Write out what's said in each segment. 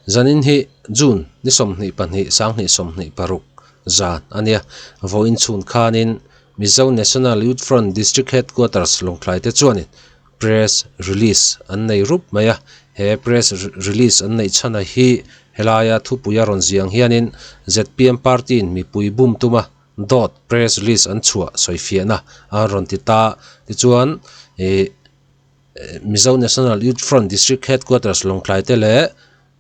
Zanin hi June ni 22 2026 zan a nia. Vawiin chhun khanin Mizo National Youth Front District Headquarters Lawngtlai te chuanin Press release an nei rup mai a, he press release an neih chhan a hi helaia thupuia rawn ziang hianin zpm party in mipui bum tuma dawt press release an chhuah sawifiahna a rawn ti ta. Tichuan ih Mizo National Youth Front District Headquarters Lawngtlai te leh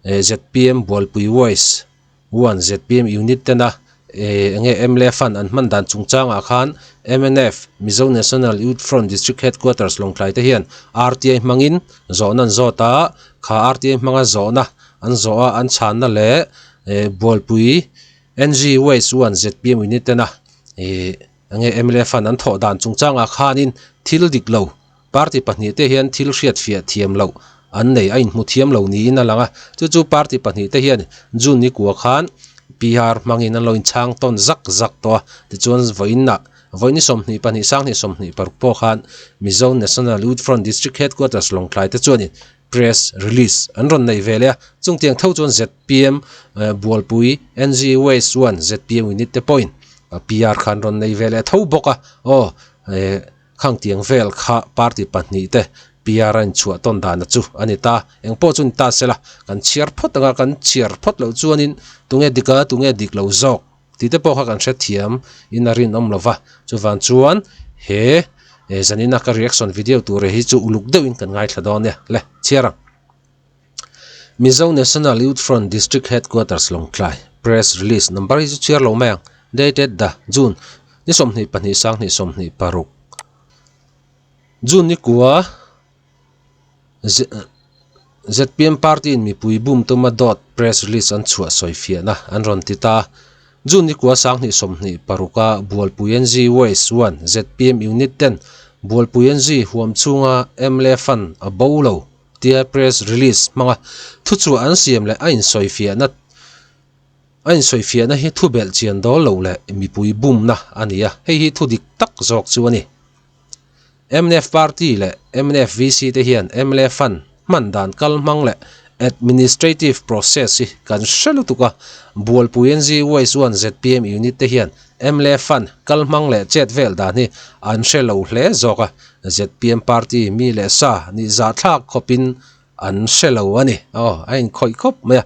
zpm Bualpui West One zpm Unit tena eng nge mla fund an hman dan chungchangah khan mnf Mizo National Youth Front District Headquarters Lawngtlai te hian RTI hmangin zawhna an zawt a, kha RTI hmanga zawhna an zawh a an chhanna leh Bualpui NG Waste One zpm Unit tena ih eng nge mla fund an thawh dan chungchangah khanin thil dik lo Party pahnihte hian thil hriatfiah thiam loh an nei a inhmu thiam lo niin a lang a, chu chu party pahnihte hian June ni kua khan PR hmangin an lo inchhang tawn zak zak tawh a, tichuan vawiinah vawiin ni 22 2026 pawh khan Mizo National Youth Front District Headquarters Lawngtlai te chuanin Press Release an rawn nei ve leh a, chungtiang tho chuan zpm Bualpui NG Waste chuan zpm Unit te pawhin PR kha an rawn nei ve leh tho bawk a, aw. Khang tiang vel kha party pahnih te PR a inchhuah tawn dana chu a ni ta. Eng pawh chu ni ta se la, kan chhiar phawt anga kan chhiar phawt loh chuanin tunge dik a, tunge dik lo zawk tih te pawh kha kan hrethiam in a rinawm lo va. Chuvang chuan he zanina ka reaction video tur hi chu uluk deuhin kan ngaithla dawn nia. Le, chhiar ang. Mizo National Youth Front District Headquarters Lawngtlai Press Release Number hi chu chhiar lo mai ang Dated the June ni 22 sang 26 June ni kua ZPM Party in mipui bum tuma dawt Press Release an chhuah sawifiahna an rawn ti ta. June ni kua sang 26 a Bualpui NG Waste 1 ZPM Unit ten Bualpui NG huam chhunga mla Fund a bo lo. Tia press release hmanga thuchhuah an siam leh a insawifiahna a insawifiahna hi thu belh chian dawl lo leh mipui bumna a ni a, hei hi thu dik tak zawk chu a ni. Mnf party leh mnf VC te hian mla fund hman dan kal hmang leh administrative process hi kan hre lutuk a, Bualpui NG Waste 1 zpm unit te hian mla fund kal hmang leh chet vel dan hi an hre lo hle zawk a, Zpm party mi leh sa nih zahthlak khawpin an hre lo a ni. Aw, a inkhawih khawp mai a.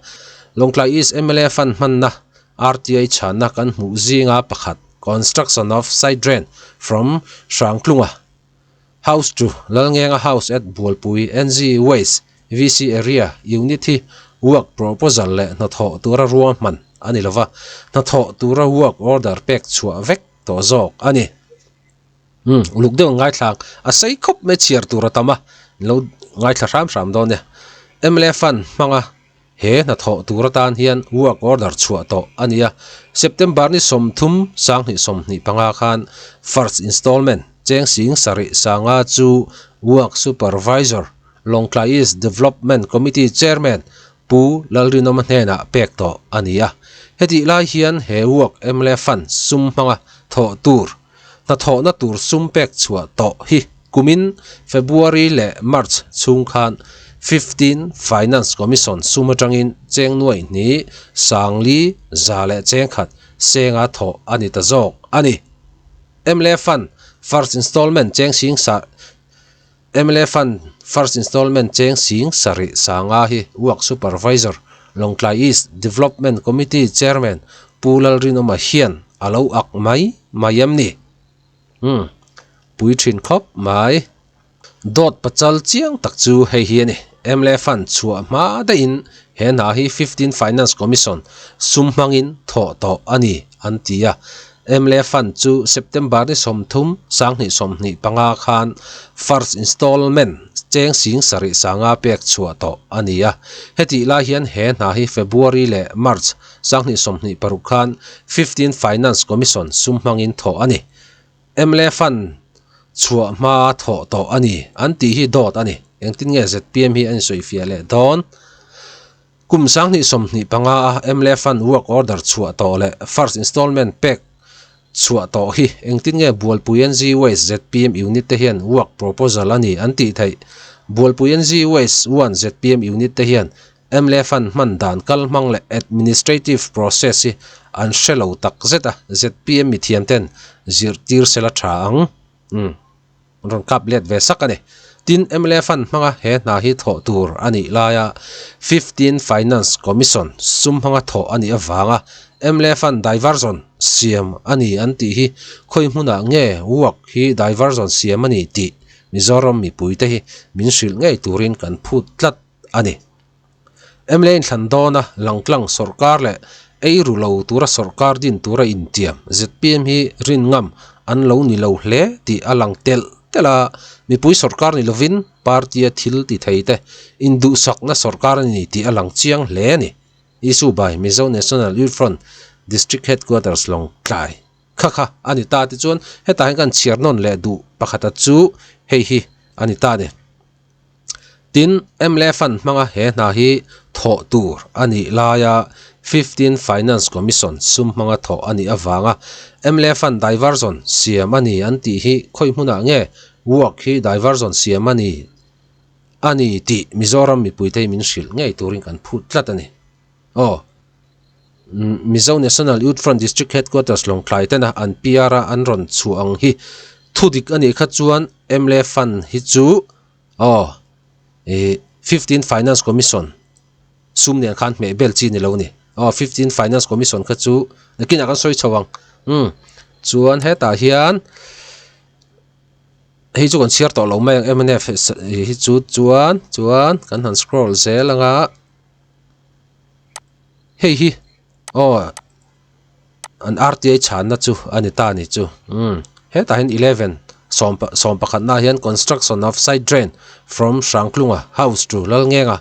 Lawngtlai East mla fund hmanna RTI chhanna kan hmuh zinga pakhat Construction of Side Drain from Hrangtlunga House to Lalngenga House at Bualpui NG Waste VC Area Unit hi work proposal leh hnathawh tura ruahman a ni lova, hnathawh tura work order pek chhuah vek tawh zawk a ni. Umm uluk deuh an ngaithla ang. A sei khawp mai chhiar tur a tam a, lo ngaithla hram hram dawn nia. Mla fund hmanga he hnathawh tur atan hian work order chhuah tawh a ni a. September ni 30 2025 khan first installment cheng sing sarih sanga chu work supervisor Lawngtlai East Development Committee Chairman Pu Lalrinawma hnenah pek tawh a ni a. Hetih lai hian he work mla fund sum hmanga thawh tur Hnathawhna tur sum pek chhuah tawh hi kumin February leh March chhung khan 15 Finance Commission sum atangin cheng nuaih hnih sangli za leh cheng khat senga thawh a ni ta zawk a ni. Mla Fund First Installment cheng sing sa Mla Fund First Installment cheng sing sarih sanga hi Work Supervisor Lawngtlai East Development Committee Chairman Pu Lalrinawma hian a lo ak mai mai em ni? Umm, pui thin khawp mai. Dawt pachal chiang tak chu hei hi a ni. Mla Fund chhuah hma daihin he hna hi 15 Finance Commission sum hmangin thawh tawh a ni an ti a. Mla Fund chu September ni 30, 2025 khan first installment cheng sing sarih sanga pek chhuah tawh a ni a. Hetih lai hian he hna hi February leh March 2026 khan 15 Finance Commission sum hmangin thawh a ni. Mla Fund chhuah hma thawh tawh a ni an tih hi dawt a ni. Engtin nge zpm hi a insawifiah leh dawn? Kum 2025 a mla Fund work order chhuah tawh leh first installment pek chhuah tawh hi engtin nge Bualpui NG Waste zpm unit te hian work proposal a ni an tih theih? Bualpui NG Waste 1 zpm unit te hian Mla fund hman dan kal hmang leh administrative process hi an hre lo tak zet a, zpm mithiam ten zirtir sela tha ang. Umm. An rawn kap let ve sak a ni. Tin, mla fund hmanga he hna hi thawh tur a nih laia 15 Finance Commission sum hmanga thawh a nih avanga mla fund diversion siam a ni an tih hi khawi hmunah nge work hi diversion siam a ni tih Mizoram mipuite hi min hrilh ngei turin kan phut tlat a ni. Mla inthlan dawna langtlang sawrkar leh ei ru lo tura sawrkar din tura intiam zpm hi rin ngam an lo ni lo hle tih a lang telh telh a, mipui sawrkar ni lovin party-a thil ti thei te induhsakna sawrkar a ni tih a lang chiang hle a ni. Issue by Mizo National Youth Front District Headquarters Lawngtlai. Kha kha a ni ta tichuan hetah hian kan chhiar nawn leh duh pakhata chu hei hi a ni ta a ni. Tin, mla fund hmanga he hna hi thawh tur a nih laia 15 Finance Commission sum hmanga thawh a nih avanga mla fund diversion siam a ni an tih hi khawi hmunah nge work hi diversion siam a ni a ni tih Mizoram mipuite hi min hrilh ngei turin kan phut tlat a ni. Aw. Mizo National Youth Front District Headquarters Lawngtlai tena an PR a an rawn chhuah ang hi thudik a nih kha chuan mla fund hi chu aw ih 15 Finance Commission sum nen khan hmeh bel chi ni lo ni aw 15 Finance Commission kha chu nakinah kan sawi chho ang umm chuan hetah hian hei chu kan chhiar tawh lo mai ang mnf hi chu chuan chuan kan han scroll zel anga. Hei hi aw an RTI chhanna chu a ni ta a ni chu umm hetah hian eleven sawm sawm pakhatna ah hian construction of side drain from Hrangtlunga house to Lalngenga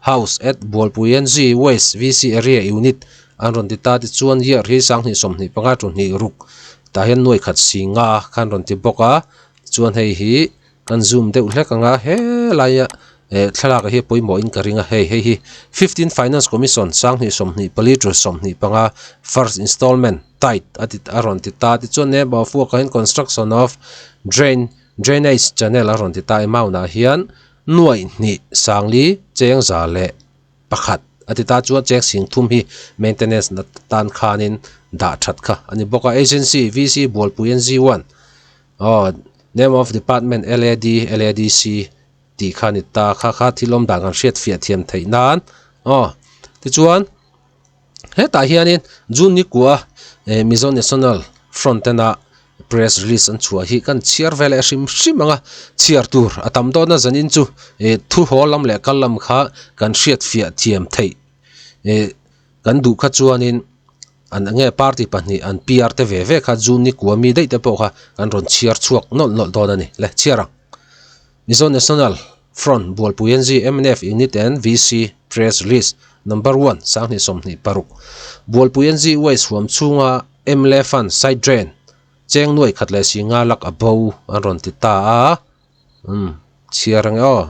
house at Bualpui NG waste VC area unit an rawn ti ta tichuan year hi sanghnih 25 to hnih ruk tah hian nuai khat si nga khan rawn ti bawk a tichuan hei hi. Kan zoom deuh hlek ang a, helaia eh thlalak hi pawimawhin ka ring a, hei hei hi 15 Finance Commission 2024 to 25 first installment tight a ti a rawn ti ta tichuan ne Bafuaka hian construction of drain drainage channel a rawn ti ta amount ah hian nuaih hnih sangli cheng za leh pakhat a ti ta chuan cheng sing thum hi maintenance na tan khanin dah that kha a ni bawk a agency VC Bualpui NZ1 Aw, name of department LAD, LADC tih kha a ni ta, kha kha thil awm dan kan hriat fiah thiam theih nan aw. Tichuan hetah hianin June ni kua eh Mizo National Front tena press release an chhuah hi kan chhiar vel leh hrim hrim ang a, chhiar tur a tam dawna zanin chu eh thu haw lam leh kal lam kha kan hriat fiah thiam theih eh Kan duh kha chuanin an enge party pahnih an PR te ve ve kha June ni kua mi daih te pawh kha kan rawn chhiar chhuak nawlh nawlh dawn a ni. Le chhiar ang. Mizo National Front Bualpui NG mnf Unit and VC Press Release Number one 2026 Bualpui NG Waste huam chhunga mla Fund Side Drain cheng nuai khat leh si nga lak a bo an rawn ti ta a. Umm chhiar ang e aw.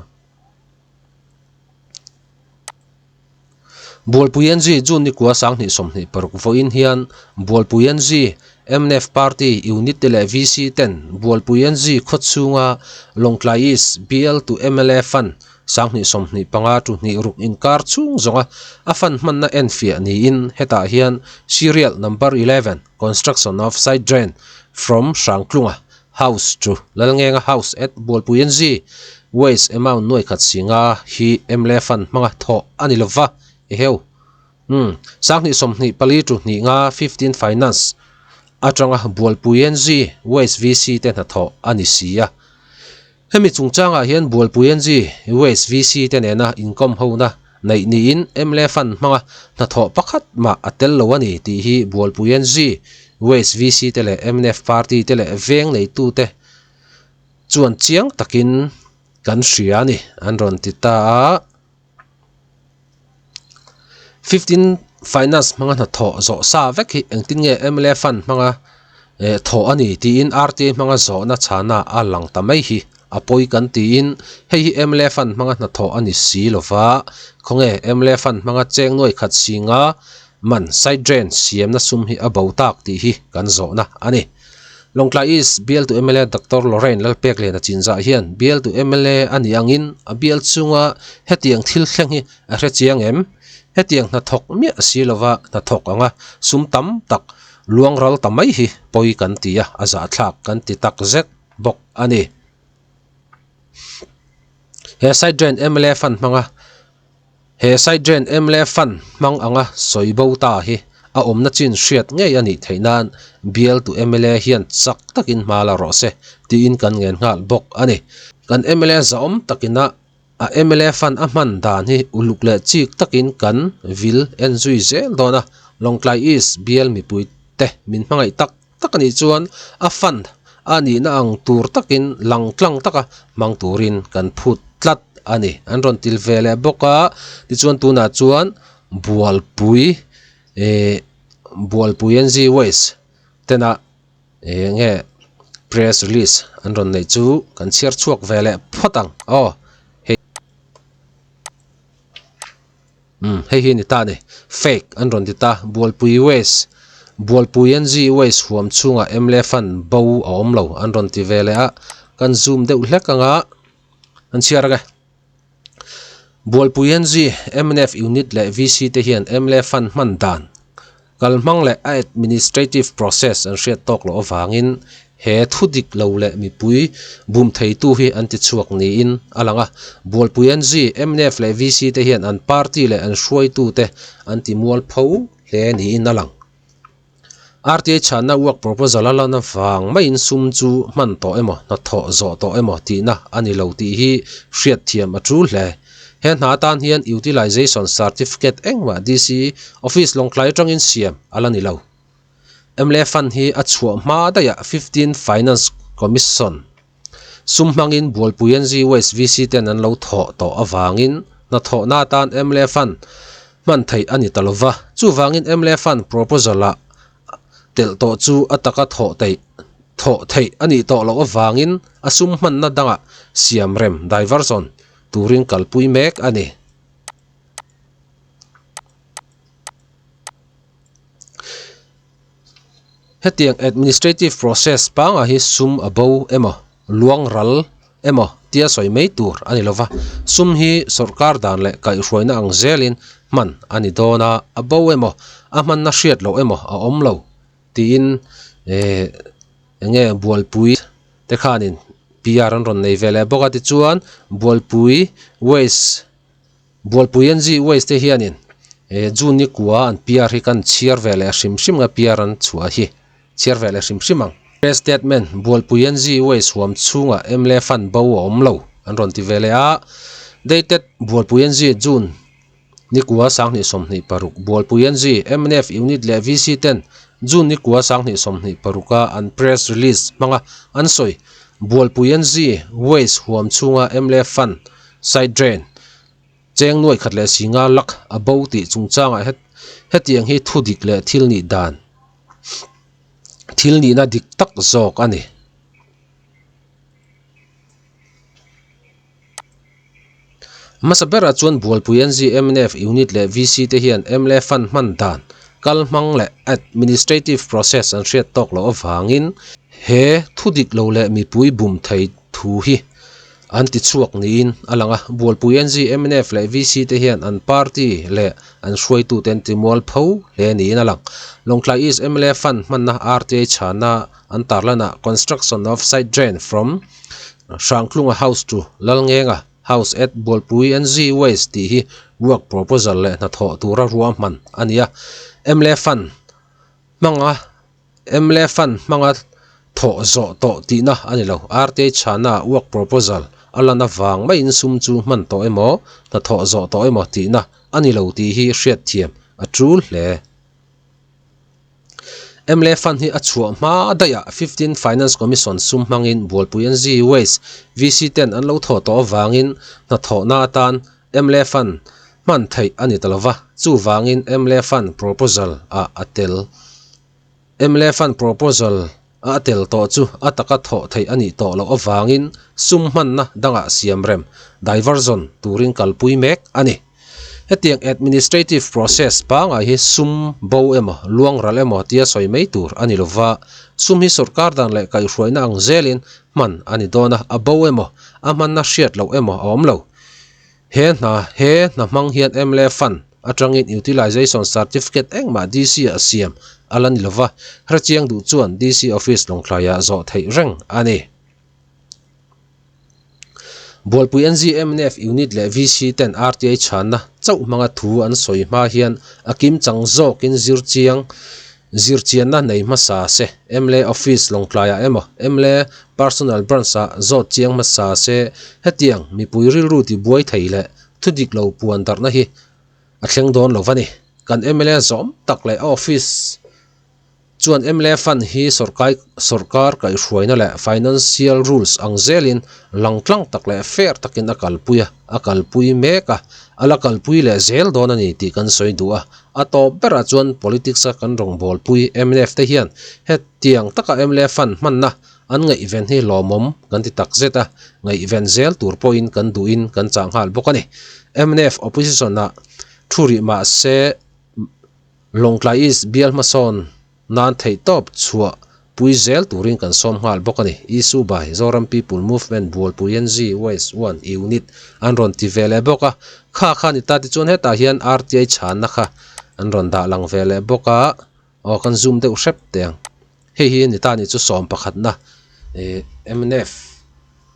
Bualpui NG June ni kua 2026 vawiin hian Bualpui NG mnf Party Unit te leh VC ten Bualpui NG khaw chhunga Lawngtlai East bial to mla Fund 2025 to hnih ruk inkar chhung zawnga a fund hmanna enfiah niin hetah hian Serial Number 11 Construction of Side Drain from Hrangtlunga House chu Lalngenga House at Bualpui NG Waste amount nuai khat si nga hi mla fund hmanga thawh a ni lova eheu umm 2024 to hnih nga 15 Finance atanga Bualpui NG Waste VC te hnathawh a ni si a. Hemi chungchangah hian Bualpui NG Waste VC te nena inkawm hona neih niin mla fund hmanga hnathawh pakhat mah a tel lo a ni tih hi Bualpui NG Waste VC te leh mnf party te leh veng neitute chuan chiang takin kan hria a ni an rawn ti ta a. 15 Finance hmanga hnathawh zawh sa vek hi engtin nge mla fund hmanga eh thawh a ni tiin RTA hmanga zawhna chhana a lang ta mai hi a pawi kan tiin hei hi mla fund hmanga hnathawh a ni si lova khawnge mla fund hmanga cheng nuai khat si nga man side drain siamna sum hi a bo tak tih hi kan zawhna a ni. Lawngtlai East bialtu mla Doctor Lorraine Lalpekliana Chinzah hian bialtu mla a nih angin a bial chunga hetiang thil thleng hi a hre chiang em? Hetiang hnathawk miah si lova hnathawk anga sum tam tak luang ral ta mai hi pawi kan ti a, a zahthlak kan ti tak zet bawk a ni. He side drain mla fund hmanga He side drain mla fund hmang anga sawi bo ta hi a awmna chin hriat ngei a nih theih nan bialtu mla hian chak takin hma la rawh se tiin kan ngen nghal bawk a ni. Kan mla zahawm takina A mla fund a hman dan hi uluk leh chik takin kan vil en zui zel dawn a, Lawngtlai East bial mipui te min hmangaih tak tak a nih chuan a fund a nihna ang tur takin lang tlang taka hmang turin kan phut tlat a ni. An rawn til ve leh bawk a, tichuan tunah chuan Bualpui eh Bualpui NG Waste tena Eng nge press release an rawn neih chu kan chhiar chhuak ve leh phawt ang aw hei umm hei hi a ni ta a ni fake an rawn ti ta Bualpui waste Bualpui NG waste huam chhungah mla fund bo a awm lo an rawn ti ve leh a kan zoom deuh hlek ang a an chhiar ang e. Bualpui NG, mnf unit leh VC te hian mla fund hman dan kalhmang leh a administrative process an hriat tawk loh avangin he thu dik lo leh mipui bum theitu hi an ti chhuak niin a lang a. Bualpui NG, mnf leh VC te hian an party leh an hruaitute an ti mualpho hle niin a lang. RTI chhanna work proposal a lan avang maiin sum chu hman tawh emaw, hnathawh zawh tawh emaw tihna a ni lo tih hi hriatthiam a tul hle. He hna atan hian Utilization Certificate engmah DC Office Lawngtlai atangin siam a la ni lo. Mla Fund hi a chhuah hma daihah 15 Finance Commission sum hmangin Bualpui NG West VC ten an lo thawh tawh avangin hnathawhna atan mla Fund hman theih a ni ta lo va, chuvangin mla Fund proposal-ah telh tawh chu a taka thawh theih thawh theih a nih tawh loh avangin a sum hmanna dangah siam rem, diversion, turin kalpui mek a ni. Hetiang administrative process pangah hi sum a bo emaw, luang ral emaw tia sawi mai tur a ni lova, sum hi sawrkar dan leh kaihhruaina ang zelin hman a ni dawn a, a bo emaw, a hmanna hriat loh emaw a awm lo tiin eh eng nge bualpui te khanin PR an rawn nei ve leh bawk a, tichuan bualpui waste Bualpui NG Waste te hianin eh June ni kua an PR hi kan chhiar ve leh hrim hrim ang a PR an chhuah hi chhiar ve leh hrim hrim ang. Press statement, Bualpui NG Waste huam chhungah mla fund bo a awm lo an rawn ti ve leh a. Dated, Bualpui NG June ni kua 2026 Bualpui NG, mnf Unit leh VC ten June ni kua 2026 a an press release hmanga an sawi Bualpui NG Waste huam chhunga mla fund Side drain, Cheng nuai khat leh si nga lak a bo tih chungchangah hetiang hi thu dik leh thil nih dan, thil nihna dik tak zawk a ni. Hmasa berah chuan Bualpui NG, mnf unit leh VC te hian mla fund hman dan, kal hmang leh administrative process an hriat tawk loh avangin he thu dik lo leh mipui bum thei thu hi An ti chhuak niin a lang a, Bualpui NG, mnf leh VC te hian an party leh an hruaitute an ti mualpho hle niin a lang. Lawngtlai East mla Fund hmanna RTI chhana an tarlanah Construction of Side Drain from Hrangtlunga House to Lalngenga House at Bualpui NG Waste tih hi work proposal leh hnathawh tura ruahman a ni a, mla Fund hmanga Mla fund hmanga thawh zawh tawh tihna a ni lo. RTI chhana work proposal a lan avang maiin sum chu hman tawh emaw, hnathawh zawh tawh emaw tihna a ni lo tih hi hriatthiam a tul hle. Mla fund hi a chhuah hma daihah 15 Finance Commission sum hmangin Bualpui NG Waste VC ten an lo thawh tawh avangin hnathawhna atan mla fund hman theih a ni ta lova, chuvangin mla fund proposal ah a tel. Mla fund proposal a a tel tawh chu a taka thawh theih a nih tawh loh avangin sum hmanna dangah siam rem, diversion, turin kalpui mek a ni. Hetiang administrative process pangai hi sum bo emaw, luang ral emaw tia sawi mai tur a ni lova, sum hi sawrkar dan leh kaihhruaina ang zelin hman a ni dawn a, a bo emaw, a hmanna hriat loh emaw a awm lo. He hna he hna hmang hian mla fund. atangin Utilization Certificate engmah DC ah siam a la ni lova, hrechiang duh chuan DC Office Lawngtlaiah zawh theih reng a ni. Bualpui NZMNF Unit leh VC ten RTI chhanna chauh hmanga thu an sawi hma hian a kimchang zawkin zirchiang Zirchianna nei hmasa se, mla Office Lawngtlaiah emaw mla Personal Branch-ah zawt chiang hmasa se, hetiang mipui rilru tibuai thei leh thudik lo puan darhna hi a thleng dawn lo va ni. Kan mla zawm tak leh a office chuan mla fund hi sawrkai sawrkar kaihhruaina leh financial rules ang zelin langtlang tak leh fair takin a kalpui a, a kalpui mek a, a la kalpui leh zel dawn a ni tih kan sawi duh a. A tawp berah chuan politics a kan rawngbawlpui mnf te hian hetiang taka mla fund hmanna an ngaihven hi lawmawm kan ti tak zet a, ngaihven zel tur pawhin kan duhin kan chah nghal bawk a ni. Mnf opposition ah thu rih mah se Lawngtlai East bial hmasawn nan theihtawp chhuah pui zel turin kan sawm nghal bawk a ni. Issue by Zoram People Movement Bualpui NG West 1 Unit an rawn ti ve leh bawk a. Kha kha ni ta tichuan hetah hian RTI chhanna kha an rawn dah lang ve leh bawk a. Aw kan zoom deuh hrep teh ang. Hei hi ni ta ni chu sawm pakhatna eh mnf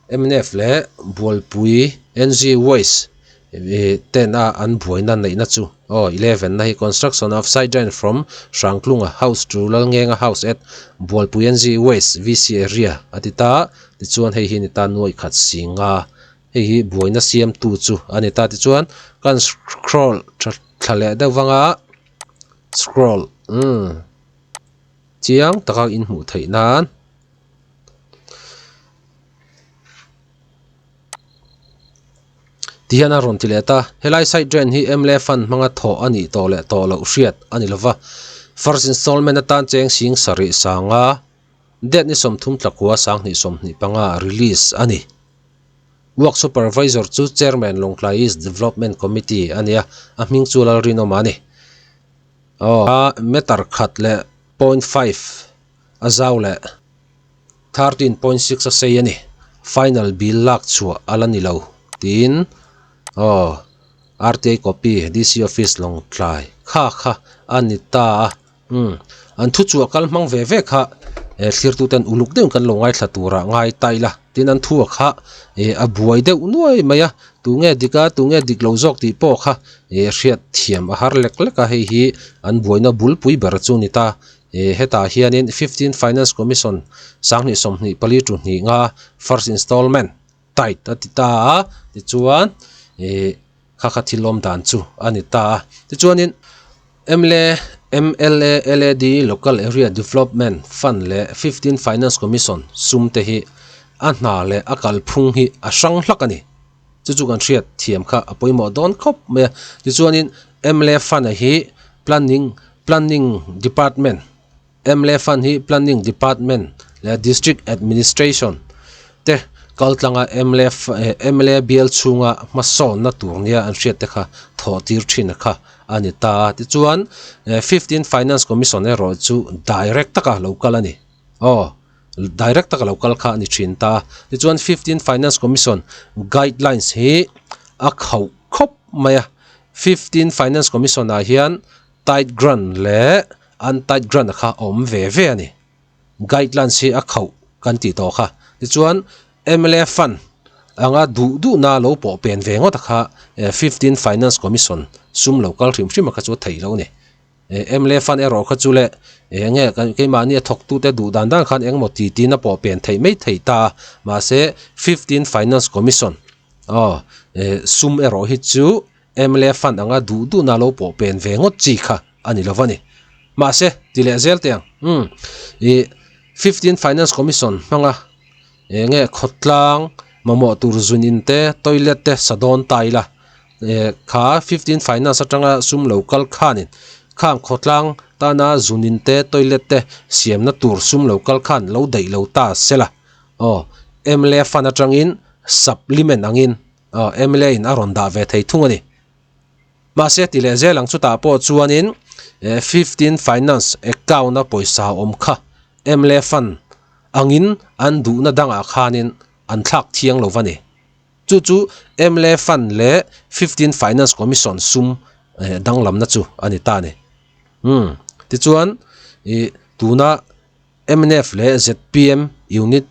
mnf leh Bualpui NG West eh ten a an buaina neihna chu aw 11 na hi construction of side drain from Hrangtlunga house to Lalngenga house at Bualpui NG West VC area a ti ta tichuan hei hi ni ta nuaih khat si nga hei hi buaina siamtu chu a ni ta tichuan kan scroll tha thla leh deuh vang a scroll umm. Chiang taka in hmuh theih nan ti hian a rawn ti leh ta helai side drain hi mla fund hmanga thawh a nih tawh leh tawh loh hriat a ni lova first installment atan cheng sing sarih sanga date ni sawmthum tlakua sanghnih sawmhnih panga release a ni. Work supervisor chu chairman Lawngtlai East Development Committee a ni a a hming chu Lalrinawma a ni. Aw a meter khat leh point five a zau leh 13.6 a sei a ni. Final bill lak chhuah a la ni lo tiin aw RTI copy DC office Lawngtlai kha kha a ni ta a umm an thu chhuah kal hmang ve ve kha eh thlirtu ten uluk deuhin kan lo ngaithla turah ngai ta ila tin an thu a kha eh a buai deuh nuai mai a tunge dik a tunge dik lo zawk tih pawh kha eh hriat thiam a har lek lek a hei hi an buaina bulpui ber chu a ni ta. Eh hetah hianin 15 Finance Commission sanghnih 24 tu hnih nga first installment tight a ti ta a tichuan eh kha kha thil awm dan chu a ni ta a tichuanin mla mla lad Local Area Development Fund leh 15 Finance Commission sum te hi a hna leh a kalphung hi a hrang hlak a ni chu chu kan hriat thiam kha a pawimawh dawn khawp mai a tichuanin mla fund a hi planning planning department mla fund hi planning department leh district administration te kaltlanga mla mla bial chhunga hmasawnna tur nia an hriat te kha thawh tir thin kha a ni ta a tichuan 15 finance commission erawh chu direct taka lo kal a ni aw. Direct taka lo kal kha a ni thin ta. Tichuan 15 Finance Commission guidelines hi a khauh khawp mai a. 15 Finance Commission ah hian tight grant leh untight grant kha a awm ve ve a ni. Guidelines hi a khauh kan tih tawh kha. Tichuan mla fund anga duh duhna lo pawh pen ve ngawt a kha 15 Finance Commission sum lo kal hrim hrim a kha chu a theih loh a ni. Eh mla fund erawh kha chu le eng nge kan keimahni a thawktute duh dan dan khan engemaw ti tiin a pawh pen theih mai thei ta a mahse 15 finance commission aw eh sum erawh hi chu mla fund anga duh duhna lo pawh pen ve ngawt chi kha a ni lo va ni mahse ti leh zel teh ang umm ih 15 finance commission hmanga eng nge khawtlang mamawh tur zun in te toilet te sa dawn ta ila eh kha 15 finance atanga sum lo kal khanin khang khawtlang tana zun in te toilet te siamna tur sum lo kal khan lo daih lo ta sela aw mla fund atangin supplement angin aw mla in a rawn dah ve thei thung a ni. Mahse ti leh zel ang chutah pawh chuanin eh 15 finance account a pawisa awm kha mla fund angin an duhna dangah khanin an thlak thiang lo va ni. Chu chu mla fund leh 15 finance commission sum. danglamna chu a ni ta a ni. Umm tichuan ih tuna mnf leh zpm unit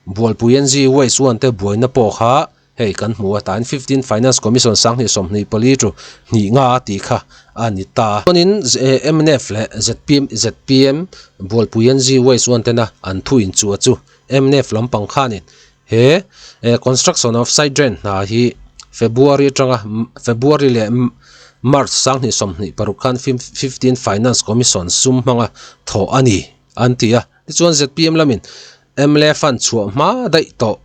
Bualpui NG Waste one te buaina pawh kha hei kan hmu a tain fifteen Finance Commission 2024 chu hnih nga tih kha a ni ta. Chuanin mnf leh zpm zpm Bualpui NG Waste one tena an thu inchuh a chu mnf lampang khanin he construction of side drain hna hi February atanga February leh March 2026 khan fifteen Finance Commission sum hmanga thawh a ni an ti a. Tichuan zpm lamin mla fund chhuah hma daih tawh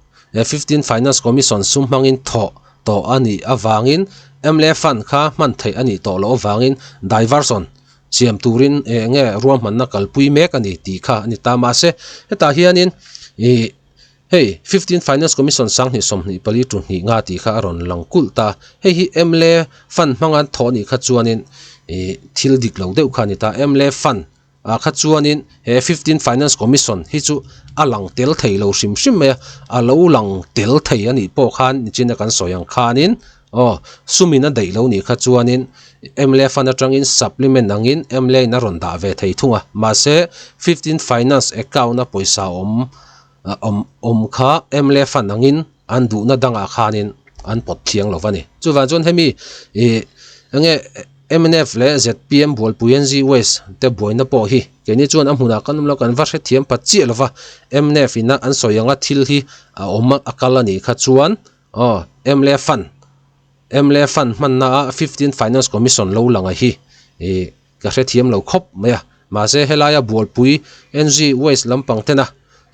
fifteen Finance Commission sum hmangin thawh tawh a nih avangin mla fund kha hman theih a nih tawh loh avangin diversion siam turin eng nge ruahmanna kalpui mek a ni tih kha a ni ta. Mahse hetah hianin ih hei fifteen Finance Commission 2024 tu hnih nga tih kha a rawn lang kulh ta. Hei hi mla fund hmanga an thawh a nih kha chuanin ih thil dik lo deuh kha a ni ta. Mla fund Ah kha chuanin he fifteen finance commission hi chu a lang tel thei lo hrim hrim mai a, a lo lang tel thei a nih pawh khan nichina kan sawi ang khanin aw sumin a daih lo nih kha chuanin mla fund atangin supplement angin mla in a rawn dah ve thei thung a, mahse fifteen finance account a pawisa awm awm awm kha mla fund angin an duhna dangah khanin an pawt thiang lo va ni. Chuvang chuan hemi ih enge. Mnf leh zpm Bualpui NG West te buaina pawh hi keini chuan a hmunah kan awm lo kan va hrethiam phat chiah lova mnf ina an sawi anga thil hi a awm a kal a nih kha chuan aw mla fund mla fund hmanna a fifteen finance commission lo lang a hi ih ka hrethiam lo khawp mai a mahse helaia Bualpui NG West lampang tena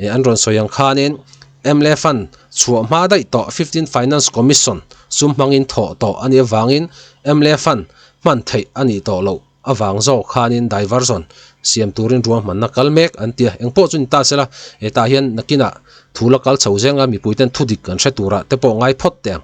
ih an rawn sawi ang khanin mla fund chhuah hma daih tawh fifteen finance commission sum hmangin thawh tawh a nih avangin mla fund hman theih a nih tawh loh avang zawk khanin diversion siam turin ruahmanna kal mek an ti a, engpawh chu ni ta sela hetah hian nakinah thu la kal chho zenga mipuiten thudik kan hre turah te pawh ngai phawt teh ang.